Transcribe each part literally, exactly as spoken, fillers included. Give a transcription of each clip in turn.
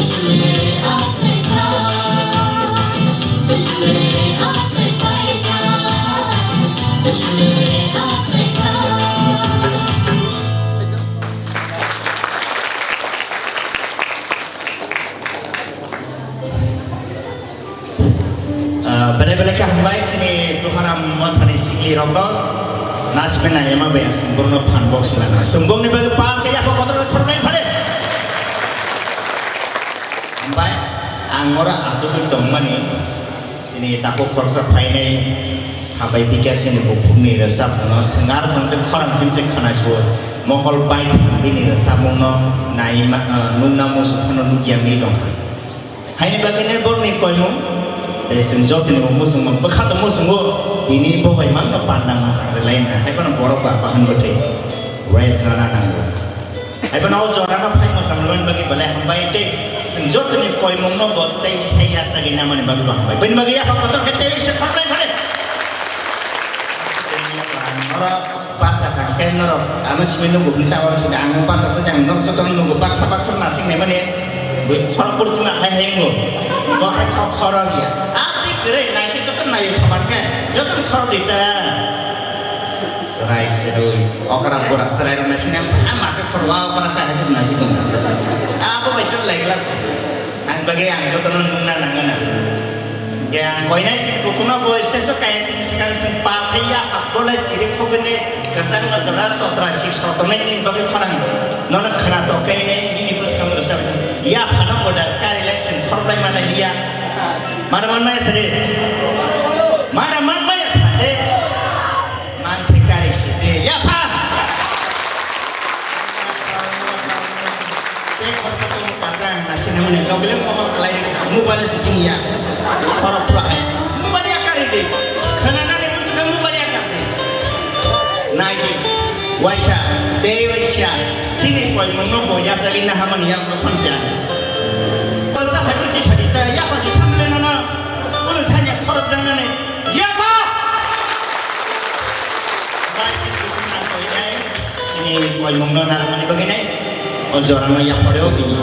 Ah, belai belai khe hambai chini Duharam mothani sikli rok no nasmena ema bai aswng borno phan bok silana. Chwng bongni bagwi pa khe yapha kotor khe khoroknai phare. Hambai ang oro achugwi tongmani chini takhuk khoroksa phainai sabai bikha chini bukhukni rwchapmungno swngar tongtwi khorang simse khwnaisuo mohol bai thang bini rwchapmungno naima, ah, nukna muchung phano nukya wngwi tongkha. Haini bagwino borokni koimung, tei chwng jotoni bo muchungma bwkha tong muchungo, tini bo bai mangno panda mwchang rwlaina, hai phano borok ba bahan bwtwi waste rwna nango. Hai phano o jorano phai mwchang rwmani bagwi belai hambai tei chwng jotoni koimungno bo tei sai yachagwi namani bagwi bo hambai. Bini bagwi yapha kotor khe teiwi se khoroknai phare. Oro Basa kha khe norok ano simi nugo hwn ta oro sini ang basa tei ang norok jotono nugo baksa baksa nasing naimani bui khorokbor sima hai hai wngo. Bo hai kok khorok ya. Aboni kwrwi nai khe joto naio soman khe jotono khorok di ta. Chwrai chwrwi okra bura chwrai rok naising nai sa ama khe khorok okra kha hai naising tong. Abo bai chot lai glak. Ang bagwi ang jotono nukna nangana. Yang koinai sini bukuno bo stage o kaya sini sikang sini pathai ya, apola chiri khogene, kasang majora totra sik sotonai ni bagwi khorang. Nono khana to kainai nini bwskang rwchap. Ya phano boda kari lek sing khorlai mana liya. Mana man maya sade. Mana man maya sade. Man khe kari side yapha. Tei khoroksa tongo kacha ang nasinamani logle mokol kwlai mobile se tini ya. Khorok pura hai. Mobile ya kari de. Khana nani muchukha mobile ya kari de. Nai de. Waisa. Tei waisa. Sini koi mungno bo ya sali na hamani ya ko khamsa. Ko sa phatu ji sadi ta ya ko si samle na na. Ko sanya khorok jang nani. Yapha! Chini koimungno narwkmani bagwi nai, o jorano yapharo bini.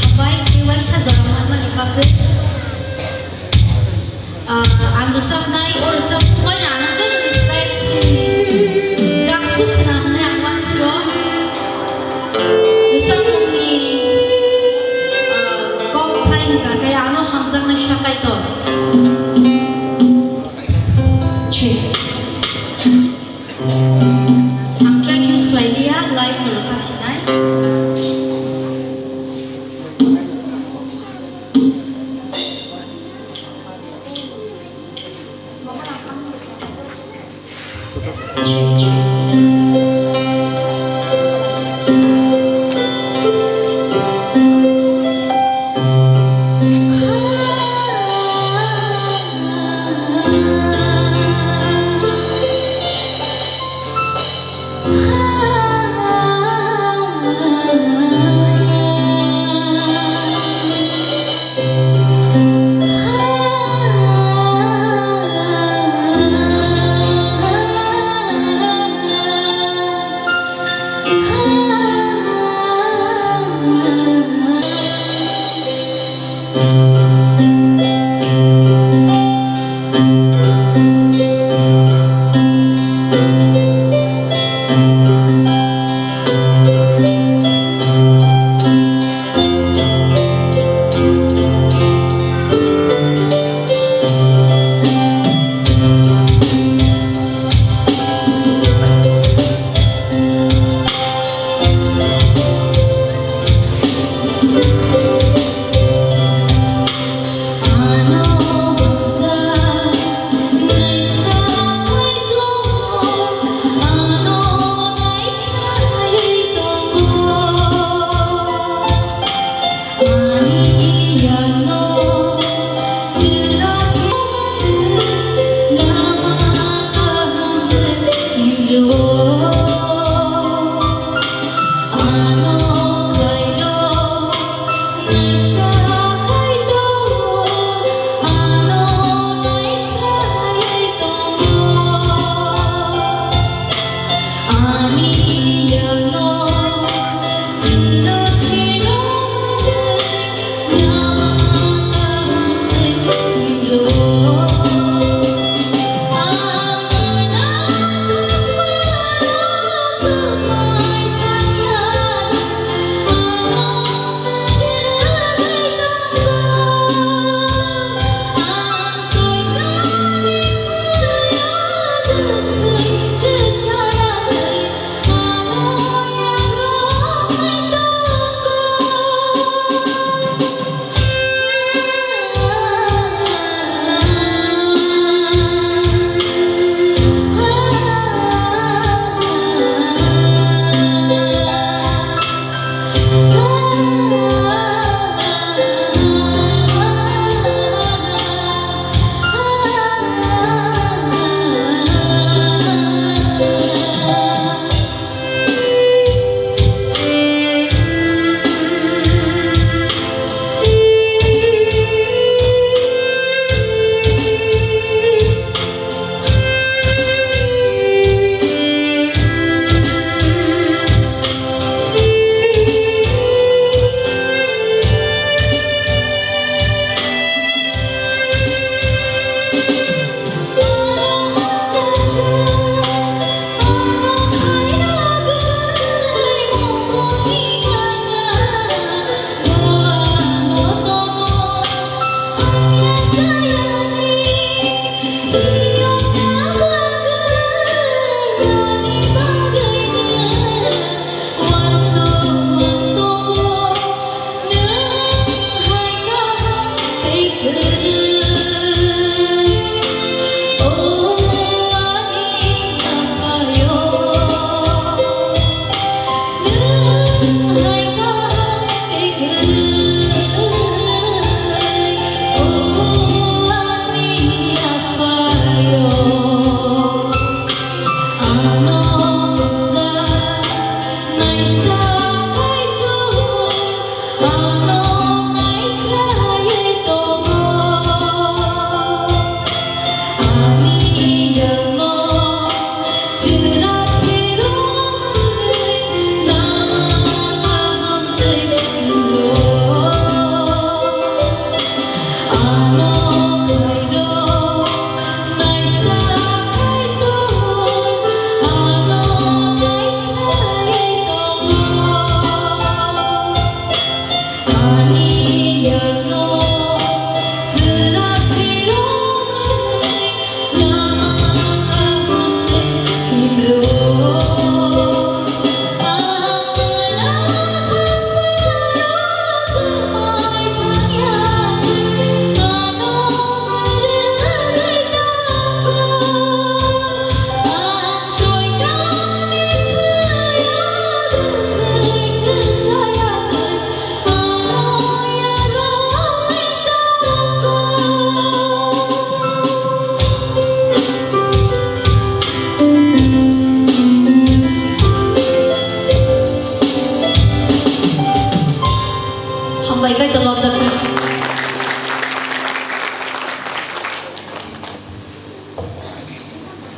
Hambai, tei waisa jora manmani bagwi. Ah, ang rwchapnai, o rwchapmung bai ano joto ni slai sini jak suk khna hwnwi ang uansukgo. Rwchapmungni, ah, kok thai hwnka khe ano hamjaknai sa Kaitor. Ang track use khlai liya, live no rwchap sinai.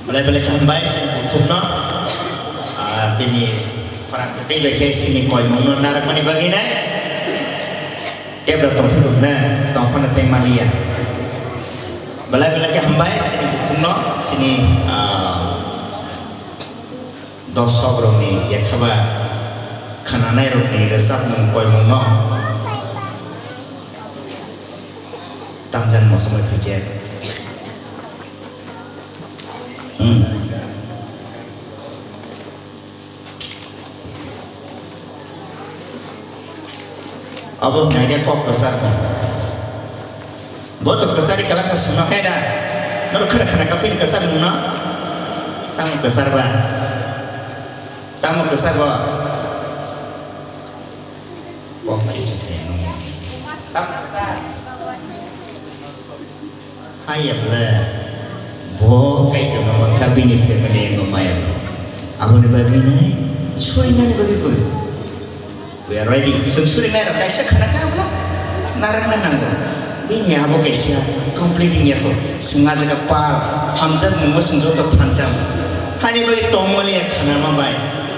Belai belai khe hambai chini bukhukno, ah, bini khorang kwtwi bai khe chini koimungno narwkmani bagwi nai. Tebra tongphuru hwnna tongphano tei maliya. Belai belai khe hambai chini bukhukno chini, ah, dorsok rokni yakhaba khananai rokni rwchapmung koimungno tamjani mosongwi phaikhe. Hmm. Abo hwnai khe kok kwchar. Bo to kwchari kwlak kha swngo khe da. Norok khwna khwna kha bini kwchar mungno. Tamo kwchar ba? Tamo kwchar bo? Kok khe chukhe nung. Tamo kwchar. Haiya bwle, bo Kaitorno mankha bini family no maya no. Aboni bagwi nai surinani bagwi koi. We are ready. Chwng surinai rok kaisa khana kha abono narwkna nango. Bini abo kaisa complete wngya kho. Chwng ah jaga par hamjak mungo chwng joto thansa. Hani bagwi tongmani khana ma bai.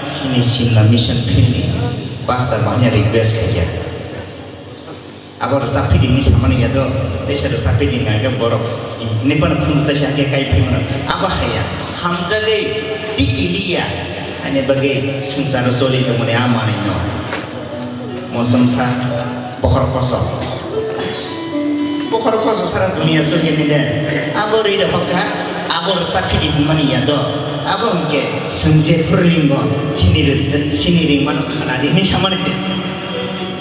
Chini Simla mission field ni pastor bahai request khaikha. Abo rwchapphidi hinwi samani ya do, teisa rwchapphidi hwnka hwnkhe borok, eh, Nepal khunju teisa hwnkhe kai phimano. Abo haiya, hamjagwi tiki liya, ani bagwi swngcharo choli tongmani a manwino. Mosomsa bokhor kosok. Bokhor kosok sara duniya choli ni de. Abo rwi rok kha, abo rwchapphidi hwnmani ya do. Abo hwnkhe swngje phuru ringo, sini rwchap, sini ringmano khana di hinwi samani se.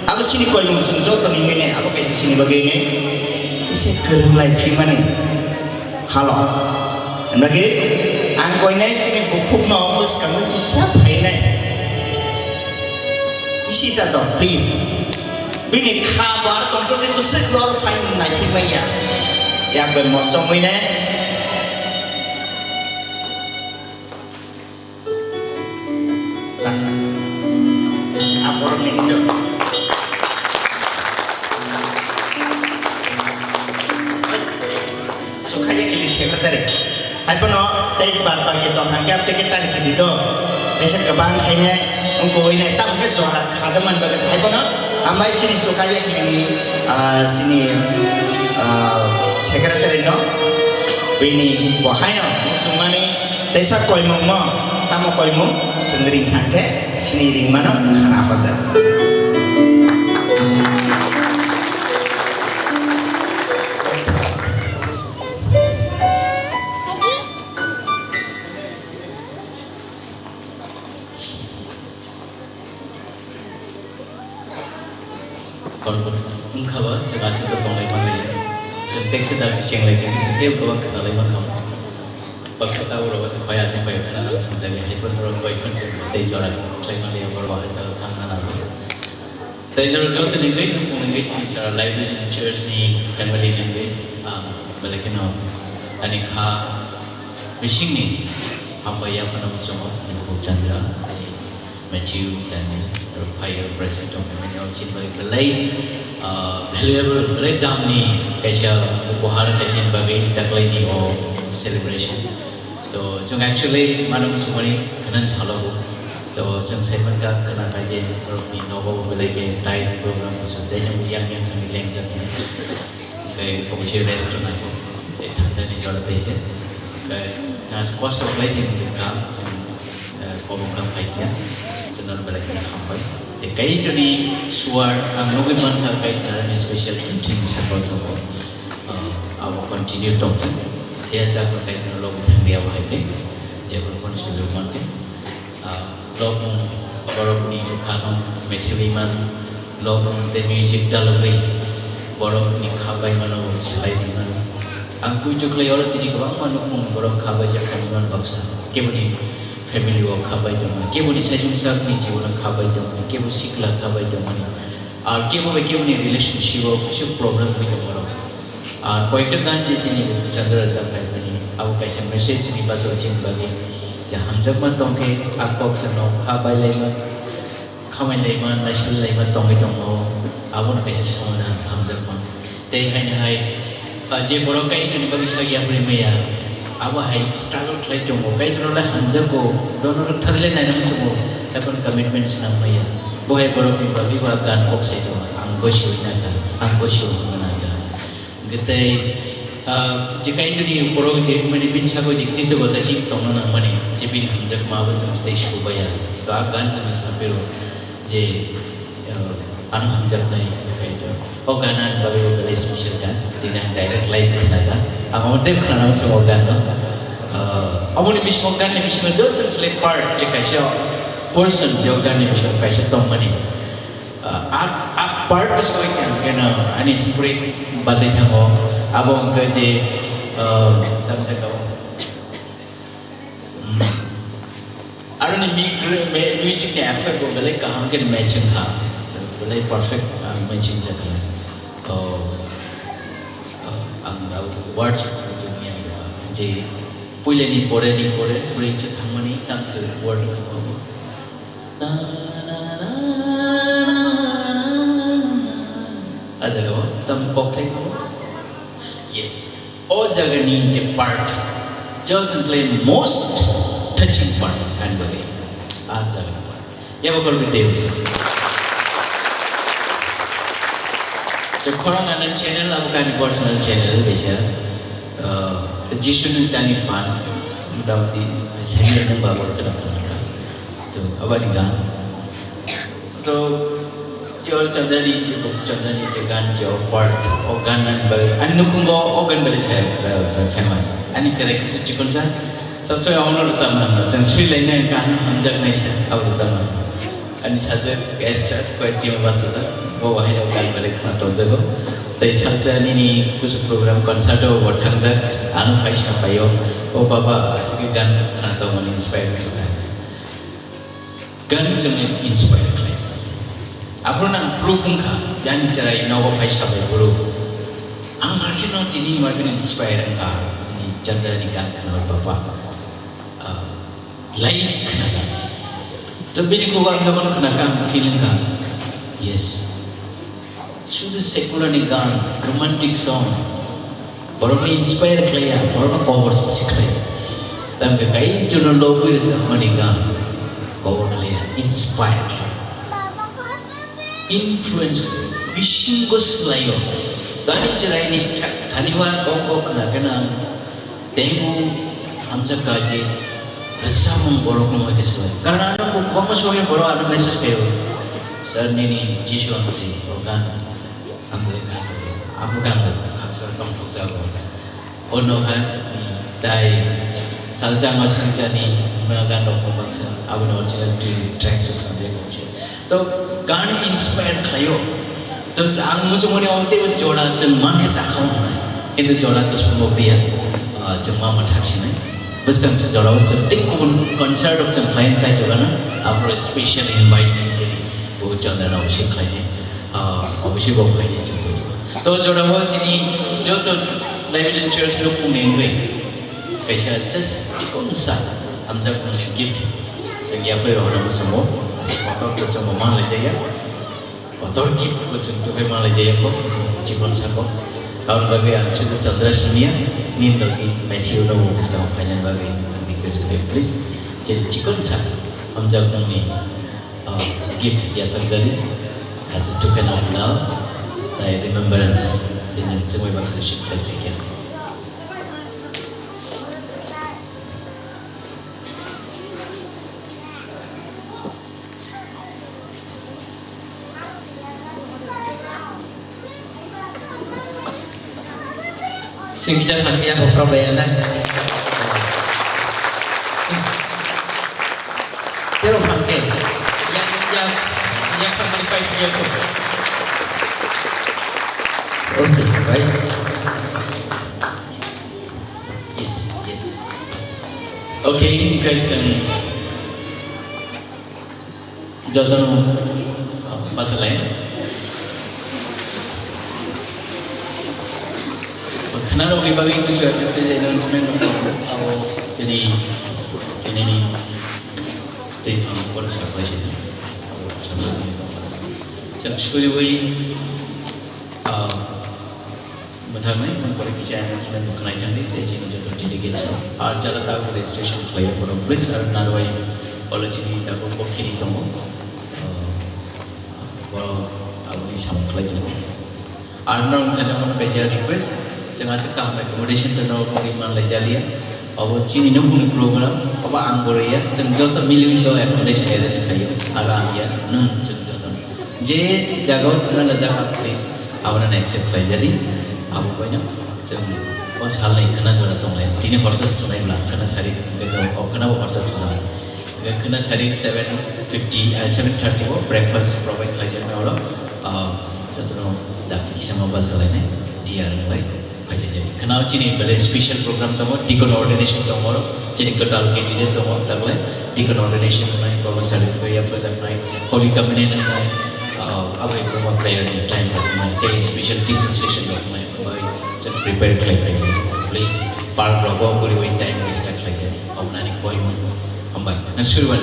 Abo sini koimung chwng joto ni mene, abo kaisa sini bagwi ne ise kwrwng lai phimani halo. Nagi ang koinai sini bukhukno bwskango kisa phainai. Kisi sa to, please. Bini kha bar tongtwtwi bwswk lor phainai phimaiya. Yak bai mosongwi ne. Last. Aborok ni hindo. Sukhaya kili secretary. Hai pono tei bar bar ke tong hangke teke tari sidi do. Ese kebang khaine ungko ine tam ke jora khajaman bagas hai pono amai sini sukhaya kili ni, ah, sini, ah, secretary no bini bo haino musumani. Teisa koimungno, tamo koimung, swng ring thang khe, sini ringmano khana hoja. Kormo wngkha ba chwng aswk khe tonglai manliya. Chwng tekse dakti chenglai khe kisa kebo kwbang khnalai mankha. Baksa tabuk rok aswk pai aswk pai khna nang swngjak ya, hai phano norok bai phano chwng tei jora khlai manliya, borok bahai chalo thang nang nango. Tei norok joto ni wngwi nukung wngwi chini sara Life Vision Church ni family ni wngwi ang belai kheno ani kha bisingni hambai yaphano muchungo ani bukhuk Chandra tei Matthew, Daniel, aro phai, aro present tong khe manya o chini bagwi belai, ah, valuable, belai damni kaisa upohar kaisa ni bagwi taklaini o celebration. To chwng actually mano muchungmani khwnan salo bo. To chwng sai mankha khwna khai je norokni nogo belai khe tight program kusu tei yang yang thangwi lengjak ya. Hwnkhe obviously rest rwna nango. Tei thanda ni jora tei se. Hwnkhe thansa kosto khlai se wngkha, chwng, eh, kobong kha phai kha. Chwng nono belai kheno hambai. Tei Kaitorni suar ang nugwi mankha, Kaitorni special gift ni sakao tongo. Ah, abo continue tongthung. Tei asa Kaitorno logi thangdi abo hai khe. Jebo phano sujok mankhe. Ah, lobmung borokni bwkhano methebwi man, lobmung tei music dalogwi borokni kha baimano swlaiwi man. Ang poito khlai oro tini kwbangma nukmung borok kha baijak tongwi man baksa. Keboni family o kha bai tongmani, keboni saichung sakni jibono kha bai tongmani, kebo sikla kha bai tongmani, ar kebo bai keboni relationship o kisa problem wngwi tong borok. Ar koyekta gan je chini bo Chandra rajak hai mani, abo kaisa message ni bwskango chini bagwi je hamjakma tongkhe, a kok sano kha bailaima, khamailaima, naisalaima tongwi tongmao, abono kaisa somadhan hamjakma. Tei haino hai, ah, je borok Kaitorni bagwi sak yapri maya, Abo hai struggle khlai tongo, Kaitorno le hamjago, dono rwktharle nainang chungo, haikhe commitment swnam maya. Bo hai borokni bagwi bo gan kok sai tongo, ang gosiwi naka, ang gosiwi hwnwi naka. Hwnkhe tei, ah, je Kaitorni borok je mani bini sago je kritogo ta chini tongna nangmani, je bini hamjakma abo chwng tei subaya. To a gan chwngno sapiro. Je, eh, ano hamjaknai, eh, o gana ni bagwi o belai special gan, tini ang direct live khna kha. Ang omo tei khna nang se o gan no. Eh, omo ni bisingo gan ni bisingo joto ni slai part je kaisa portion je o gan ni bisingo kaisa tongmani. Eh, a, a part to soi khe ang khe no ani spirit bachai thango. Abo hwnkhe je, eh, tamsa kabo. Aroni mi-, mi-, music ni effect bo belai kaham khe matching kha, belai perfect, ah, matching jakha. Oh, ah, ang da words je puila ni pore ni pore bridge thangmani tamse word kha. Na, na, na, na, na, na. A jaga o tam kok thai kha. Yes. O jagani je part, joto ni most touching part, ani bagwi. A jagani part. Yabo korbi tei usa. So, khorang anang channel, abo kani personal channel, bisa. Uh, Jisu ni sani fan, motamoti, sani nang babor kena kena. To, abani gan. To, Tio Chandani, Tio Chandani je gan je o part, o gan nani bagwi. Ani nukhungo o gan belai fa-, fa-, fa-, famous. Ani cherai kusu chikon sa, sab se ono rwchapna hwnna. Chwng sui lainai gan hamjak naisa, abo rwchapna. Ani sajak Esther, koi team basa da, bo bahai o gan belai khna tongjago. Tei saksa nini kusu program concert o bo thangjak, ano phai sa phaio. O baba, aswk gan khna tongmani inspire suka. Gan chwngno inspire khlai. Aphuru nang proof wngkha, yani cherai nogo phaisa bai buru. Ang markheno tini markheno inspire wngkha, tini Chandra ni gan khna baba. Ah, live khna. To bini kogo ang jokhon khna kha, ang feel wngkha. Yes. Sudu secular ni gan, romantic song, borokno inspire khlaiya, borokno cover se khlaiya. Tamkhe Kaitorno lobwi rwchapmani gan, cover khlaiya, inspire khlaiya. Influence khlaiya, bisingo swlaio. Gari chwraini kha-, thani uan kok kok khna khe nang Teibo hamjak kha je rwchapmung borokno hai khe swbai. Karon ano bo kwbangma somono borok ano message khaio, "Sir, nini Jisu ang se, o gan ang le gan, abo gan khaksa tongthokjago." Ono hai tai salsa ma swngchani ma gan rok baksa abono original track se samjak. To gan inspire khlaio. To ang muchungmani omo teibo jora chwng mankhe sakha hwnwi. Kintu jora to sombhob ya. Ah, chwng ma ma thak sinai. Bwskang se jora o chwng tei kubun concert rok chwng khlai chai tongana. Abo special invite chwng chini bo Chandra na osi khlainai. Ah, osi bo khlainai chwng to. To jora o chini joto Life Church rok kung engwi. Kaisa just chikon sa hamjak mani gift. Chwng yapri rok no muchungo. Asa kotor to chwng bo manlai jaya. Kotor gift bo chwng tubui manlai jaya ko. Chikon sa ko. Karon bagwi ang sudu Chandra siniya. Nin dogi Matthew no bo bwskang phaina bagwi ang request khlai, please. Chini chikon sa hamjak mani, uh, gift yasakjani. As a token of love, tei remembrance. Chini chwngwi baksa ship khlai khe. Singkisa phan ya ko problem na. Pero phan ke. Ya, ya, ya phan ke pai ya ko. Okay, right. Yes, yes. Okay, guys, um, jotono, uh, pasalai. Khna rok ni bagwi kuchuk announcement abo tini, tini ni tei phang por surprise. Abo surprise. Chak suriwi, uh, Mwthangwi, mung pore kisa announcement bo khwnai thangdi, tei chini joto delegate Ar jala tabuk registration khlai ya, borok please, ar narwai olo chini tabuk bo khini tongo. Ah, borok aboni samung khlai tongo. Ar norok thani hwn kaisa request, chwng aswk kaham accommodation to norok wngwi manlai jaliya. Obo chini nukungni program, obo ang bo rwya, chwng joto miliwi se accommodation arrange khlaio, aro ang ya, nwng chwng joto. Je jagao thwna rwjak, please, abono accept khlaijadi. Abo koino chwng o salni khwna jora tonglai. Tini horsa thunai bla khwna sari, o khwna bo horsa thunai. Khwna sari seven fifty, ah, seven thirty o breakfast provide khlaijaknai oro. Ah, jotono dakti kisa ma bachalainai, D R wnglai. Phailai jai. Khwnao chini belai special program tongo, deacon ordination tongo, chini kwtal candidate tongo, taklai deacon ordination wngnai, kormo sari bai yaphajaknai, Holy Communion wngnai, ah, abai kwbangma prayer ni time rok wngnai, tei special teaching session rok wngnai, bai chwng prepare khlai khlai. Please, park rogo kwrwi time waste khlai jai. Obnani koimung hambai. Na surban.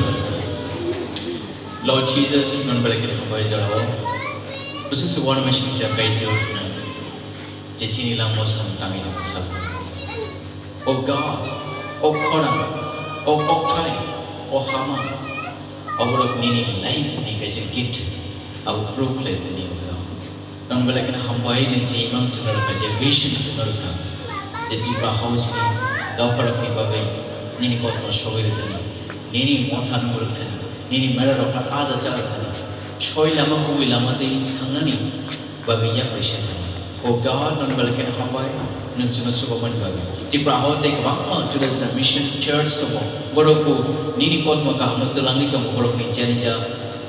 Lord Jesus, non belai khe hambai jorao. Bwswk se uanama singcha Kaitor hwnwi. Je chini langmao samung tangwi tongo sabo. O God, o khorang, o kokthai, o hama, oborok nini life ni kaisa gift, abo prove khlai tini o God. Nang belai kheno hambai nang je imang chwngno rwkha, je vision chwngno rwkha, je Tripura hao chini dopharokni bagwi nini kokno sogwi rwthani, nini motha nung rwthani, nini merarokno ada cha rwthani, soi lama kubui lama twi thangnani bagwi yapri se thani. O God, nang belai kheno hambai, nwng chwngno chubamani bagwi. Tripura hao tei kwbangma juda juda mission church tongo, borok bo nini kothoma kahamno twlangwi tongo, borokni janija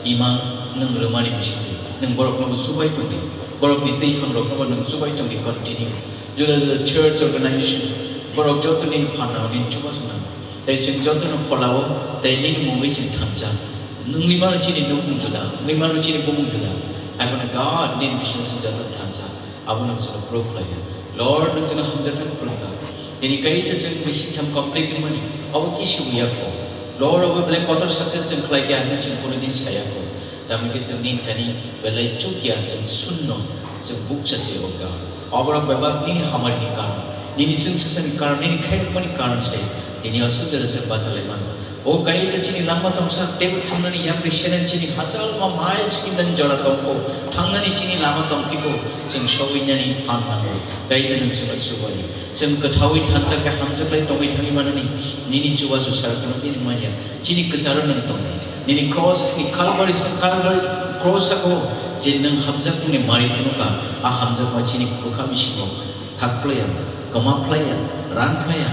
imang nwng rwmani bisingtwi nwng borokno bo chubai tongdi, borokni twiphang rokno bo nwng chubai tongdi continue. Juda juda church organization, borok joto nini phanao nini chubachu nango. Tei chwng jotono pholao, tei nini mungwi chwng thansa. Nwngwi mano chini nukmung juda, nwngwi mano chini bumung juda. Haikhe God nini bisingo chwng jotono thansa. Abo nwng chwngno prove khlaiya. Lord, nwng chwngno hamjakmani phwrwngkha. Nini Kaitor chwng bisingtham complete wngmani, obo kisi wngya kho. Lord, obo belai kotor success chwng khlaikha hinwi chwng kunu din saya kho. Tamni khe chwng nini thani belai chukya, chwng sunno, chwng bukcha se, O God. Oborok bebak nini hamari ni karon, nini chwngsasani karon, nini khairokmani karon se, nini aswk jora se bachalaimano. O Kaitor, chini lama tongsa teibo thangnani yapri senen chini hachalma miles kilometer jora tongkho, thangnani chini lama tongphiko, chwng sogwinani phan nango. Kaitor, nwng chwngno chubadi. Chwng kwthaui thansa khe hamjaklai tongwi thangwi manani, nini chubachu sara kuno tini manya. Chini kwcharo nwng tongdi. Nini cross ni Calvary sa, Calvary cross sako je nwng hamjakmungni mari phunukha, a hamjakma chini bwkha bisingo thak phlaiya, kwma phlaiya, ran phlaiya,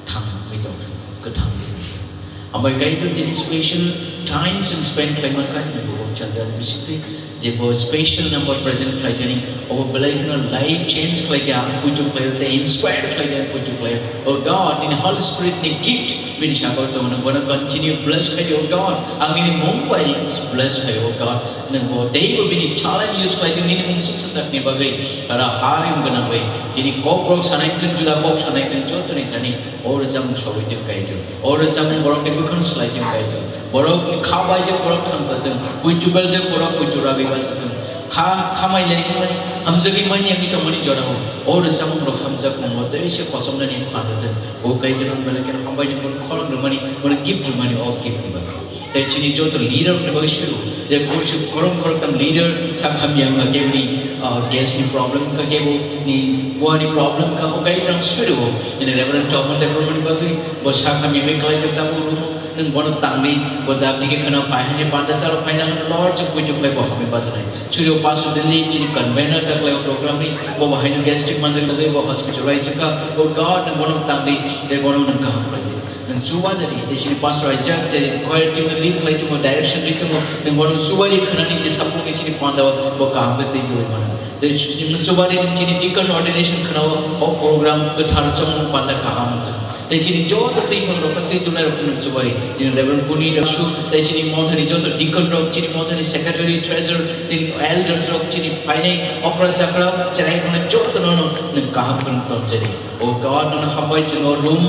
thangwi tongthung, kwthangwi tongthung. Ambai Kaitor tini special time chwng spend khlai mankha, nini bubuk chandrani bisingtwi. Je bo special number present khlaijani, obo belai kheno life change khlaikha, ang puitu khlaio tei inspire khlaikha, ang puitu khlaio. O God, nini Holy Spirit ni gift bini sakao tongo, nwng bono continue bless khlaio, O God. Ang nini mung bai bless khlaio, O God. Nwng bo teibo bini talent use khlaitwng nini mung suksa sakni bagwi, aro hayung gwnang bai. Tini kok rok sanai tong, juda kok sanai tong, jotoni thani o rwchapmung sogwi tong Kaitor. O rwchapmung borokni bwkhano swlai tong Kaitor. Borokni kha baijak borok thangsa tong, puitu beljak borok puitu ragwi basa tong. Kha khamai lai mani, hamjagwi mani wngwi tongmani jorao o rwchapmung rok hamjakmung o tei se kosomnani phan rwtong. O Kaitor ang belai kheno hambai ni bono khorang rwmani, bono gift rwmani, o gift ni bagwi. Tei chini joto leader ni bagwi suru, je kursi khorang khoroktham leader sak hamya wngkha kebo ni, ah, gas ni problem wngkha, kebo ni bua ni problem wngkha, o Kaitor ang suru o. Ini Reverend Chokmon Debbarma ni bagwi bo sak hamya wngwi khlaijak tabuk room o. Nwng bono tangdi, bo dakti khe khwna phai, haini panda chalo phaina hwnwi lorjak buituk khlai bo hamwi bachanai. Chwrwi o Pastor Delhi chini convener ta khlai o program ni, bo bo haino gastric manjak manjak bo hospitalize wngkha. O God, nwng bono tangdi, tei bono nwng kaham khlai di. Nwng chuba jadi, tei chini Pastor Isaac je choir team no lead khlai tongo, direction ri tongo, nwng bono chuba di khwnani je sapung ni chini panda o bo kaham khe twi twi mano. Tei chini chuba di nwng chini deacon ordination khwnao o program kwthar chongmung panda kaham wngthang. Tei chini joto twi phang rok twi tunai rok no chubai. Chini Reverend Puni Rasu, tei chini mothani joto deacon rok, chini mothani secretary, treasurer, chini elders rok, chini phainai okra chakra, cherai phano joto no no nwng kaham kheno tonjani. O God, nono hambai chwng o room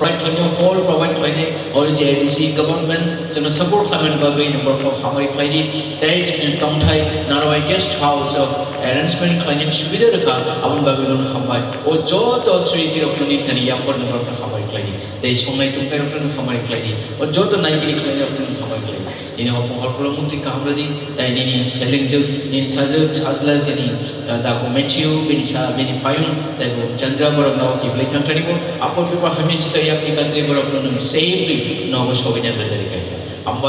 provide khlainai, hall provide khlainai, oro je A D C government chwngno support khlaimani bagwi nini borokno hamari khlaidi. Tei chini tongthai Narwai guest house o arrangement khlainani subida rwkha, aboni bagwi nono hambai. O joto chwrwirokno nini thani yaphar nini borokno hamari khlaidi. Tei songnai tongthairokno hamari khlaidi. O joto naigiri khlainairokno hamari khlaidi. Nini hopung horkulo mungtwi kaham rwdi, tei nini selengjwk, nini sajwk, sajla jeni, ah, dago Matthew, bini sa, bini payung, tei bo Chandra borok nogo kiblai thangthani bo, aphuru bebak hamya sita yakni katri borokno nwng safely nogo sobaina rwjari kha.